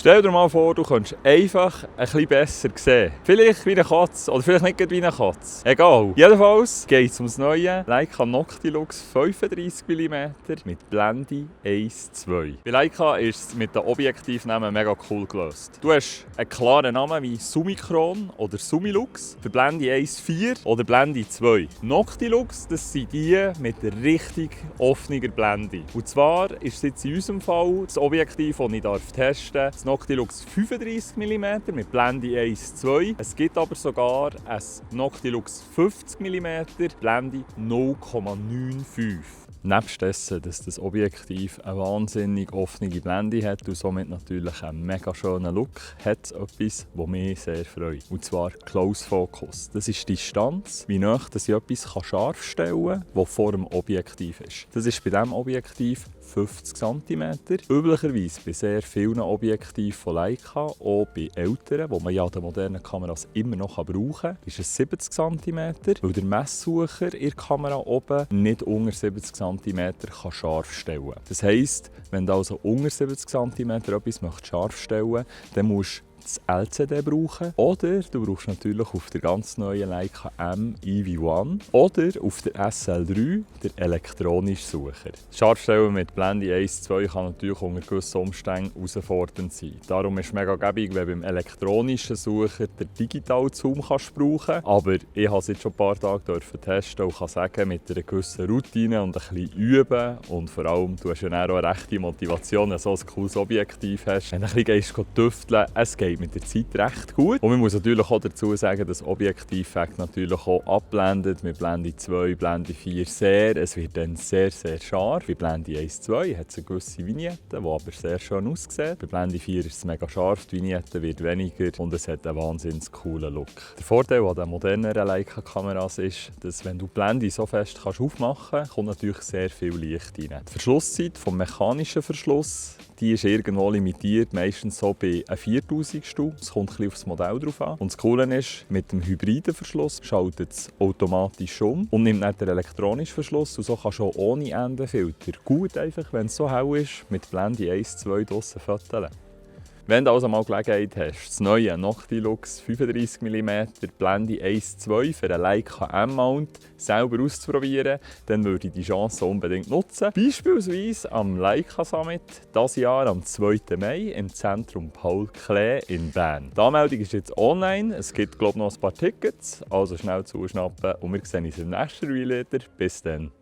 Stell dir mal vor, du könntest einfach ein bisschen besser sehen. Vielleicht wie eine Katze oder vielleicht nicht wie eine Katze. Egal. Jedenfalls geht es um das neue Leica Noctilux 35 mm mit Blende 1.2. Bei Leica ist es mit den Objektivnamen mega cool gelöst. Du hast einen klaren Namen wie Summicron oder Summilux für Blende 1.4 oder Blende 2. Noctilux, das sind die mit der richtig offenen Blende. Und zwar ist es jetzt in unserem Fall das Objektiv, das ich testen darf, das Noctilux 35 mm mit Blende 1.2. Es gibt aber sogar ein Noctilux 50 mm Blende 0,95. Nebst dessen, dass das Objektiv eine wahnsinnig offene Blende hat und somit natürlich einen mega schönen Look, hat es etwas, das mich sehr freut. Und zwar Close Focus. Das ist die Distanz, wie nah ich etwas scharf stellen kann, das vor dem Objektiv ist. Das ist bei diesem Objektiv 50 cm. Üblicherweise bei sehr vielen Objektiven von Leica, auch bei älteren, die man ja an den modernen Kameras immer noch brauchen kann, ist es 70 cm, weil der Messsucher in der Kamera oben nicht unter 70 cm scharf stellen kann. Das heisst, wenn du also unter 70 cm etwas scharf stellen möchtest, dann musst du das LCD brauchen oder du brauchst natürlich auf der ganz neuen Leica M EV1 oder auf der SL3 den elektronischen Sucher. Scharfstellen mit Blende 1.2 kann natürlich unter gewissen Umständen herausfordernd sein. Darum ist es mega gäbig, wenn du beim elektronischen Sucher den Digital Zoom brauchen kannst. Aber ich habe es jetzt schon ein paar Tage testen und kann sagen, mit einer gewissen Routine und ein bisschen üben und vor allem, du hast ja auch eine rechte Motivation, wenn du so ein cooles Objektiv hast. Wenn du ein bisschen tüfteln, es geht mit der Zeit recht gut. Und man muss natürlich auch dazu sagen, das Objektiv fängt natürlich auch abblendet mit Blende 2, Blende 4 sehr. Es wird dann sehr, sehr scharf. Bei Blende 1.2 hat es eine gewisse Vignette, die aber sehr schön aussieht. Bei Blende 4 ist es mega scharf, die Vignette wird weniger und es hat einen wahnsinnig coolen Look. Der Vorteil an den moderneren Leica-Kameras ist, dass wenn du die Blende so fest aufmachen kannst, kommt natürlich sehr viel Licht rein. Die Verschlusszeit vom mechanischen Verschluss, die ist irgendwo limitiert, meistens so bei 4000. Es kommt ein bisschen auf das Modell drauf an. Und das Coole ist, mit dem hybriden Verschluss schaltet es automatisch um und nimmt nicht den elektronischen Verschluss. Und so kannst du auch ohne Endenfilter gut einfach, wenn es so hell ist, mit Blende 1.2 draussen fotografieren. Wenn du also mal Gelegenheit hast, das neue Noctilux 35 mm Blende 1.2 für einen Leica M-Mount selber auszuprobieren, dann würde ich die Chance unbedingt nutzen. Beispielsweise am Leica Summit, dieses Jahr am 2. Mai im Zentrum Paul Klee in Bern. Die Anmeldung ist jetzt online, es gibt glaube ich noch ein paar Tickets, also schnell zuschnappen und wir sehen uns im nächsten Reel wieder. Bis dann.